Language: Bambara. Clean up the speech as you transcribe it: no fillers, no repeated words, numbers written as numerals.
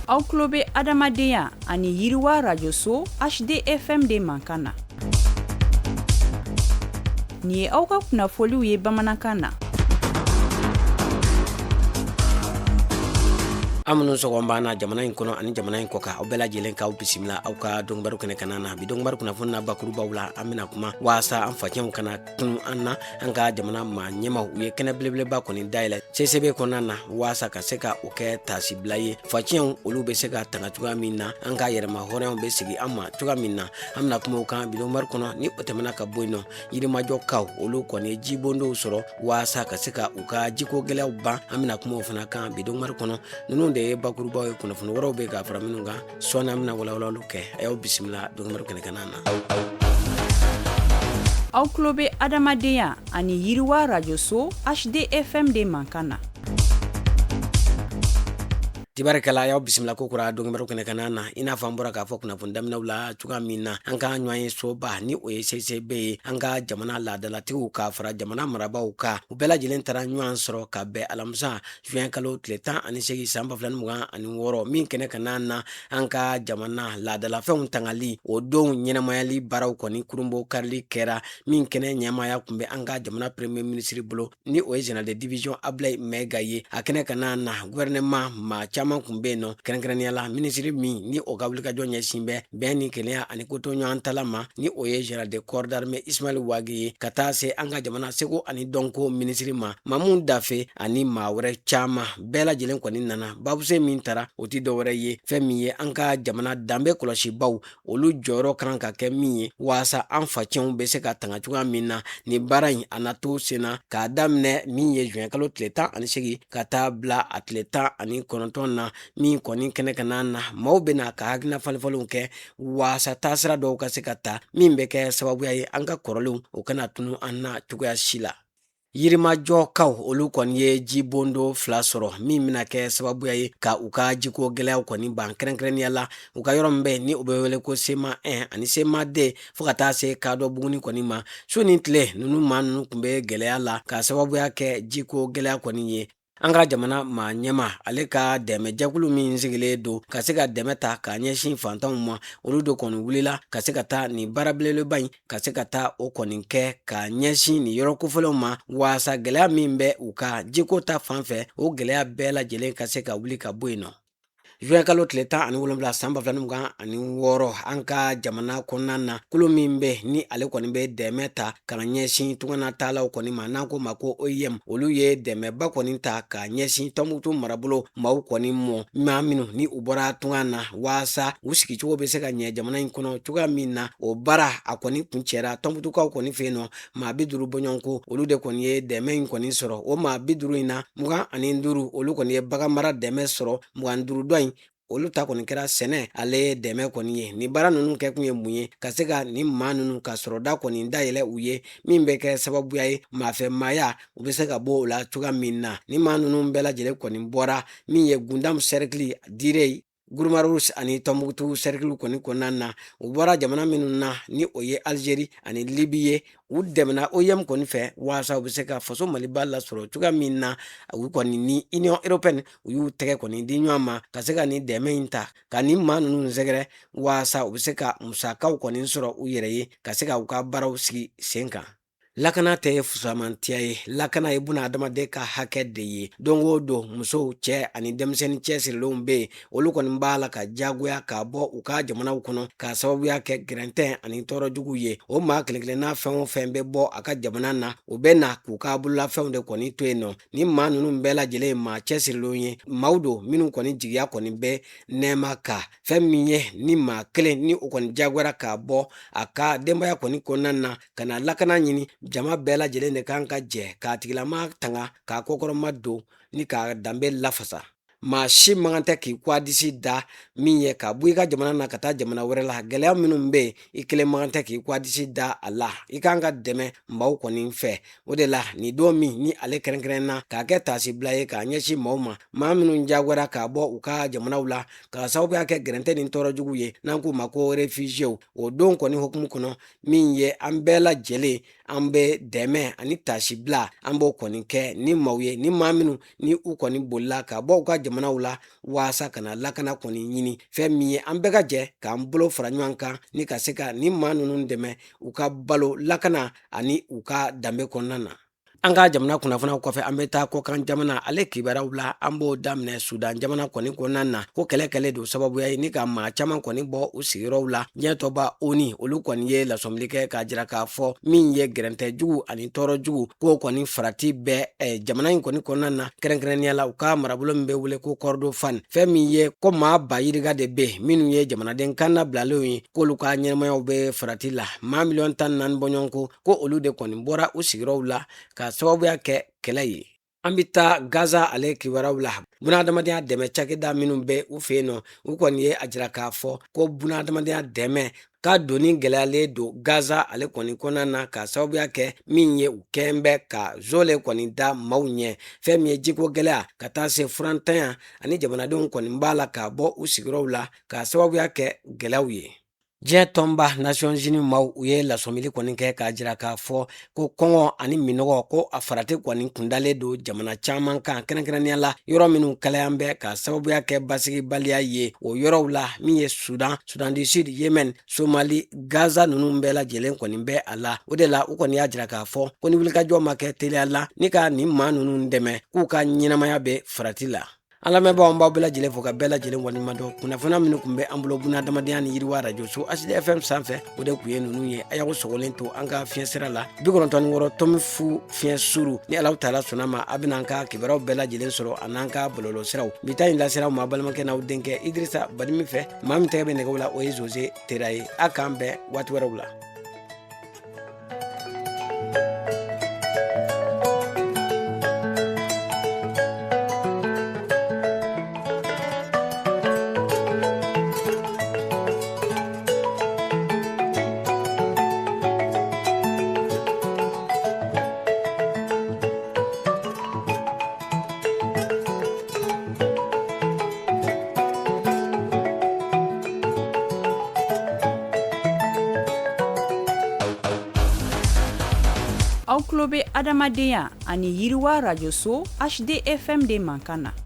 Aw tulo bɛ adamadenya ani yiriwa rajoso HDFM de mankan na. Nin ye aw ka kunnafoliw ye bamanankan na. Aw minnu sɔgɔn b'an na jamana in kɔnɔ ani jamana in kɔkan, aw bɛɛ lajɛlen k'aw bisimila aw ka donkibaru kɛnɛ kana na. Bi donkibaru kunnafoni na bakurubaw la, an bɛna kuma waasa an facɛnw kana tunu an na. An ka jamana maa ɲɛmaw u ye kɛnɛ belebeleba kɔni dayɛlɛ CCB kɔnɔna na waasa ka se ka o kɛ taasibila ye, facɛnw olu bɛ se ka tanga cogoya min na, an ka yɛrɛma hɔrɔnyaw bɛ sigi an ma cogoya min na. An bɛna kuma o kan bi donkibaru kɔnɔ. Ni o tɛmɛna ka bɔ yen nɔ, Yirimajɔkaw olu kɔni ye jibondow sɔrɔ waasa ka se ka u ka jiko gɛlɛyaw ban. An bɛna kuma o fana kan bi donkibaru kɔnɔ. Ninnu de ye bakurubaw ye, kunnafoni wɛrɛw bɛ ka fara minnu kan sɔɔni, an bɛna walawalaliw kɛ. A y'aw bisimila donkibaru kɛnɛ kana na. Aw tulo bɛ adamadenya ani yiriwa rajoso HDFM de mankan na. Tibarikala, y'aw bisimila ko kura donkibaru kɛnɛ kana na. I n'a fɔ an bɔra k'a fɔ kunnafoni daminɛw la cogoya min na, an ka ɲɔgɔn ye soba ni o ye CCB ye, an ka jamana laadalatigiw ka fara jamana marabaaw kan, u bɛɛ lajɛlen taara ɲɔgɔn sɔrɔ ka bɛn alamisa juin kalo tile 18 san 2026 min kɛnɛ kana na, an ka jamana laadalafɛnw tangali o don ɲɛnamayali baaraw kɔni kurunbon karili kɛra, min kɛnɛ ɲɛmaaya tun bɛ an ka jamana premier ministre bolo, ni o ye général de division Ablaye Maiga ye. A kɛnɛ kana na, gouvernement maa caman kun bɛ yen nɔ, kɛrɛnkɛrɛnnenya la minisiri min ni o ka wulikajɔ ɲɛsin bɛ bɛn ni kelenya ani kotoɲɔgɔntala ma, ni o ye général de corps d'armée Ismaël Wagué ye, ka taa se an ka jamana seko ani dɔnko minisiri ma Mamu Dafe, ani maa wɛrɛ caman. Bɛɛ lajɛlen kɔni nana. Babusen min tara, o ti dɔwɛrɛ ye, fɛn min ye an ka jamana danbe kɔlɔsibaw olu jɔyɔrɔ kan ka kɛ min ye waasa an facɛnw bɛ se ka tanga cogoya min na. Nin baara in a na to sen na k'a daminɛ min ye juin kalo tile 18 ka taa bila a tile 19 na, min kɔni kɛnɛ kana na, maaw bɛna ka hakilina falenfalenw kɛ waasa taasira dɔw ka se ka ta min bɛ kɛ sababuya ye an ka kɔrɔlenw o kana tunu an na cogoya si la. Yirimajɔkaw olu kɔni ye jibondo fila sɔrɔ min bɛna kɛ sababuya ye ka u ka jiko gɛlɛyaw kɔni ban, kɛrɛnkɛrɛnnenya la u ka yɔrɔ min bɛ ni u bɛ wele ko sema 1 ani sema 2 fo ka taa se kadɔ buguni kɔni ma. Su ni tile ninnu maa ninnu tun bɛ gɛlɛya la ka sababuya kɛ jiko gɛlɛya kɔni ye. An ka jamana maa ɲɛma ale ka dɛmɛjɛkulu min sigilen don ka se ka dɛmɛ ta k'a ɲɛsin fantanw ma, olu de kɔni wulila ka se ka taa nin baara belebeleba in, ka se ka taa o kɔni kɛ ka ɲɛsin nin yɔrɔ kofɔlenw ma, waasa gɛlɛya min bɛ u ka jiko ta fan fɛ, o gɛlɛya bɛɛ lajɛlen ka se ka wuli ka bɔ yen nɔ. Juin kalo tile 17 san 2026, an ka jamana kɔnɔna na, kulu min bɛ ni ale kɔni bɛ dɛmɛ ta ka ɲɛsin tunganataalaw kɔni ma, n'an k'o ma ko OIM, olu ye dɛmɛba kɔni ta ka ɲɛsin Tɔnbukutu marabolo maaw kɔni mɔ, maa minnu ni u bɔra tunga na, waasa u sigicogo bɛ se ka ɲɛ jamana in kɔnɔ cogoya min na. O baara a kɔni kuncɛra Tɔnbukutukaw kɔni fɛ yen nɔ. Maa 50 bɔɲɔgɔnko, olu de kɔni ye dɛmɛ in kɔni sɔrɔ. O maa 50 in na, 25 olu kɔni ye baganmara dɛmɛ sɔrɔ, 25 dɔ in olu ta kɔni kɛra sɛnɛ ale dɛmɛ kɔni ye. Nin baara ninnu kɛkun ye mun ye? Ka se ka nin maa ninnu ka sɔrɔda kɔni dayɛlɛ u ye, min bɛ kɛ sababuya ye maafɛmaaya u bɛ se ka bɔ o la cogoya min na. Nin maa ninnu bɛɛ lajɛlen kɔni bɔra min ye Gundam sɛrikili, Diré, Guruma-Rus ani Tɔnbukutu sɛrikiliw kɔni kɔnɔna na. U bɔra jamana minnu na, ni o ye Algérie ani Libye ye. U dɛmɛna OIM kɔni fɛ waasa u bɛ se ka faso Maliba lasɔrɔ cogoya min na. U kɔni ni Union européenne u y'u tɛgɛ kɔni di ɲɔgɔn ma ka se ka nin dɛmɛ in ta ka nin maa ninnu sɛgɛrɛ, waasa u bɛ se ka musakaw kɔni sɔrɔ u yɛrɛ ye ka se ka u ka baaraw sigi sen kan. Lakana tɛ fusamantiya ye, lakana ye buna adamaden ka hakɛ de ye. Don o don, musow, cɛ ani denmisɛnnin cɛsirilenw bɛ yen, olu kɔni b'a la ka jagoya ka bɔ u ka jamanaw kɔnɔ k'a sababuya kɛ gɛrɛntɛ ani tɔɔrɔ jugu ye. O maa kelen kelenna fɛn o fɛn bɛ bɔ a ka jamana na, u bɛ na k'u ka bololafɛnw de kɔni to yen nɔ. Ni maa ninnu bɛɛ lajɛlen ye maa cɛsirilenw ye, maaw don minnu kɔni jigiya kɔni bɛ nɛɛma kan. Fɛn min ye ni maa kelen ni o kɔni jagoyara k'a bɔ a ka denbaya kɔni kɔnɔna na ka na lakana ɲini, jama bɛɛ lajɛlen de kan ka jɛ k'a tigilama tanga, k'a kɔkɔrɔma don ni k'a danbe lafasa. Maa si man kan tɛ k'i kwa disi da min ye ka bɔ i ka jamana na ka taa jamana wɛrɛ la. Gɛlɛya minnu bɛ yen, i kelen man kan tɛ k'i kwa disi da a la, i kan ka dɛmɛ maaw kɔni fɛ. O de la, nin don min ni ale kɛrɛnkɛrɛnna k'a kɛ taasibila ye k'a ɲɛsin maaw ma, maa minnu jagoyara k'a bɔ u ka jamanaw la k'a sababuya kɛ gɛrɛntɛ ni tɔɔrɔ jugu ye, n'an k'u ma ko réfugiéw, o don kɔni hukumu kɔnɔ, min ye an bɛɛ lajɛlen An bɛ dɛmɛ ani tasibila, an b'o kɔni kɛ ni maaw ye, ni maa minnu ni u kɔni bolila ka bɔ u ka jamanaw la waasa ka na lakana kɔni ɲini. Fɛn min ye, an bɛɛ ka jɛ k'an bolo fara ɲɔgɔn kan ni ka se ka ni maa ninnu dɛmɛ u ka balo, lakana ani u ka danbe kɔnɔna na. An ka jamana kunnafoniyaw kɔfɛ, an bɛ taa kɔkan jamana ale kibaruyaw la. An b'o daminɛ Sudan jamana kɔni kɔnɔna na, ko kɛlɛ kɛlen don sababuya ye ni ka maa caman kɔni bɔ u sigiyɔrɔw la. Diɲɛ tɔnba ONU, olu kɔni ye lasɔmili kɛ k'a jira k'a fɔ min ye gɛrɛntɛ jugu ani tɔɔrɔ jugu, k'o kɔni farati bɛ jamana in kɔni kɔnɔna na, kɛrɛnkɛrɛnnenya la u ka marabolo min bɛ wele ko Kɔrɔdofan. Fɛn min ye ko maa ba yirika de bɛ minnu ye jamanaden kan nabilalenw ye, k'olu ka ɲɛnamayaw bɛ farati la. Maa 14 miliyɔn bɔɲɔgɔnko, ko olu de kɔni bɔra u sigiyɔrɔw la ka sababuya kɛ kɛlɛ ye. An bɛ taa Gaza ale kibaruyaw la. Bunahadamadenya dɛmɛ cakɛda minnu bɛ u fɛ yen nɔ, u kɔni ye a jira k'a fɔ ko bunahadamadenya dɛmɛ ka donni gɛlɛyalen don Gaza ale kɔni kɔnɔna na, ka sababuya kɛ min ye, u kɛn bɛ ka zole kɔni da maaw ɲɛ. Fɛn min ye jiko gɛlɛya ka taa se furantanya ani jamanadenw kɔni b'a la ka bɔ u sigiyɔrɔw la ka sababuya kɛ gɛlɛyaw ye. Diɲɛ tɔnba Nations Unies maaw, u ye lasɔmili kɔni kɛ k'a jira k'a fɔ ko kɔngɔ ani minɔgɔ, ko a farati kɔni kundalen don jamana caman kan, kɛrɛnkɛrɛnnenya la yɔrɔ minnu kalayan bɛ ka sababuya kɛ basigibaliya ye o yɔrɔw la, min ye Sudan, Sudan du Sud, Yemen, Somali, Gaza, ninnu bɛɛ lajɛlen kɔni bɛ a la. O de la u kɔni y'a jira k'a fɔ ko ni wulikajɔ ma kɛ teliya la ni ka nin maa ninnu dɛmɛ, k'u ka ɲɛnamaya bɛ farati la. An lamɛnbaaw, an b'aw bɛɛ lajɛlen fo ka bɛɛ lajɛlen waleɲuman dɔn. Kunnafoniya minnu tun bɛ an bolo bunadamadenya ni yiriwa arajoso HDFM sanfɛ, o de tun ye ninnu ye. A y'aw sɔgɔlen to an ka fiɲɛ sira la 96.0 fiɲɛ suru. Ni Alahu taala sɔnna ma, a bɛna an ka kibaruyaw bɛɛ lajɛlen sɔrɔ a n'an ka bɔlɔlɔ siraw. Bi ta in lasera aw ma balimakɛ n'aw denkɛ Idirisa Badimi fɛ. Maa min tɛgɛ bɛ nɛgɛw la, o ye Jose Tera ye. A k'an bɛn waati wɛrɛw la. Aw tulo bɛ Adamadenya ani Yiriwa Rajoso HDFM de mankan na.